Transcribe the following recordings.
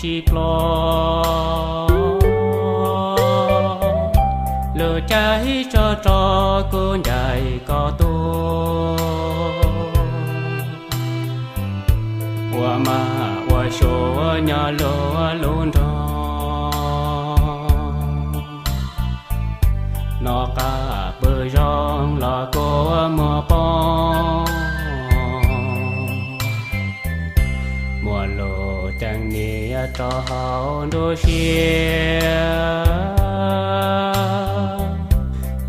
sib plho. Lub caij tso tso kuv ncaim koj tuaj, ua mas ua suav nyob luag lub nroog. Noj qab pw zoo los kua muag poob, muaj lus ceeb niam rau hauv nruab siab.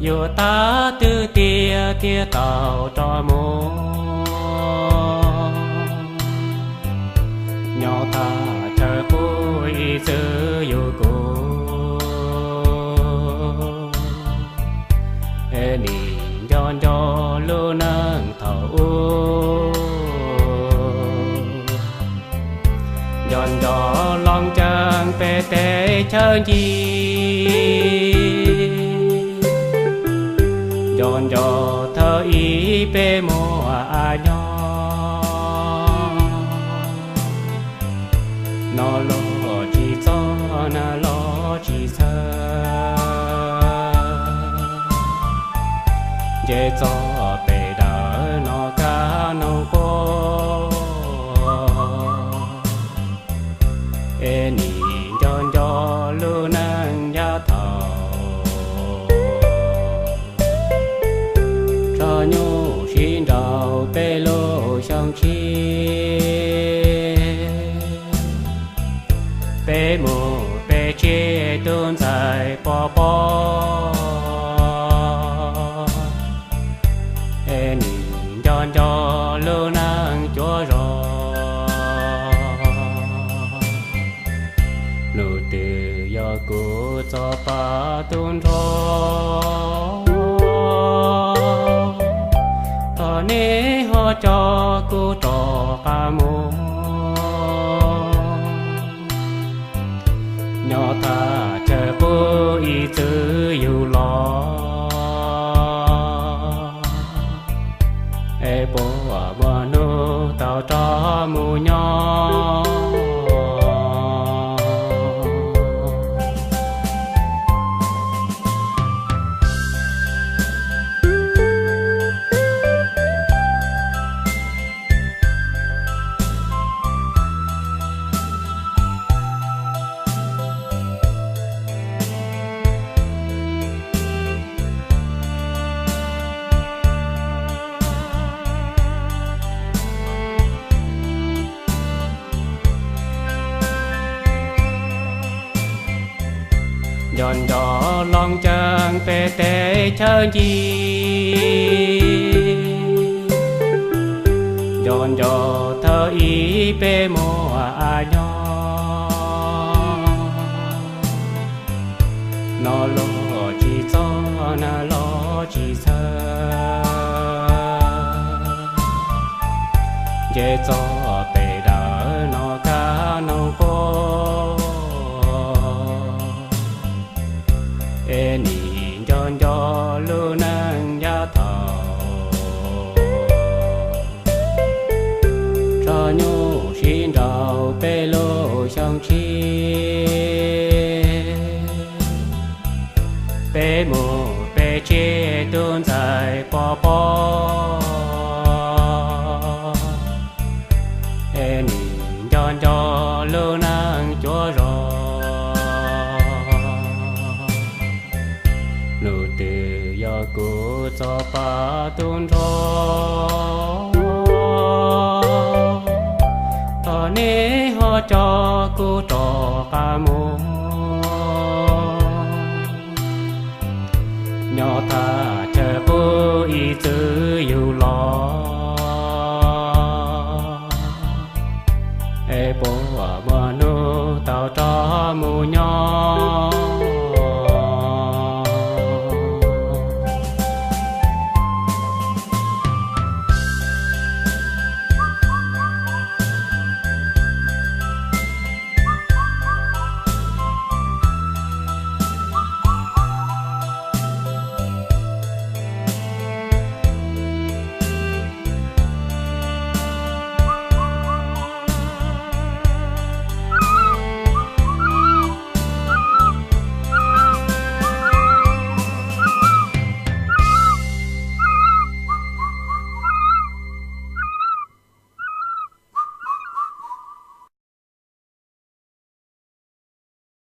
Yus tab twb tiav tiav taub rov mus, nyob thaj chaw qub ib txwm yug kuv. Es nim nco nco lub neej thaum ub, nco nco loo caag peb teb chaw ncig, nco nco thaum ub peb muaj nyob. No los tsis txog, na los tsis txhawj, nce txog pem dawm no kab noog quaj. Es nim nco nco lub neej yav thaum, tso nyuj sib nraus peb lub xyoo tshiab, peb mus peb tseg tub ntxhais pov pob. Es nim nco nco lub neej cuav zog, lub twg yog kuv txoj paj tub nrho, thov neb ho coj kuv rov qab mus. Nyob thaj chaw qub ib txwm yug los, es puas muaj hnub tau rov mus nyob. Nco nco loo caag peb teb chaw ncig, nco nco thaum ub peb muaj nyob. No los tsis txog, na los tsis txhawj, nce txog pem dawm no kab noog quaj. Es nim nco nco lub neej yav thaum, tso nyuj sib nraus peb lub xyoo tshiab, peb mus peb tseg tub ntxhais pov pob. Es nim nco nco lub neej cuav zog, lub twg yog kuv txoj paj tub nrho, thov neb ho coj kuv rov qab mus. Nyob thaj chaw qub ib txwm yug los,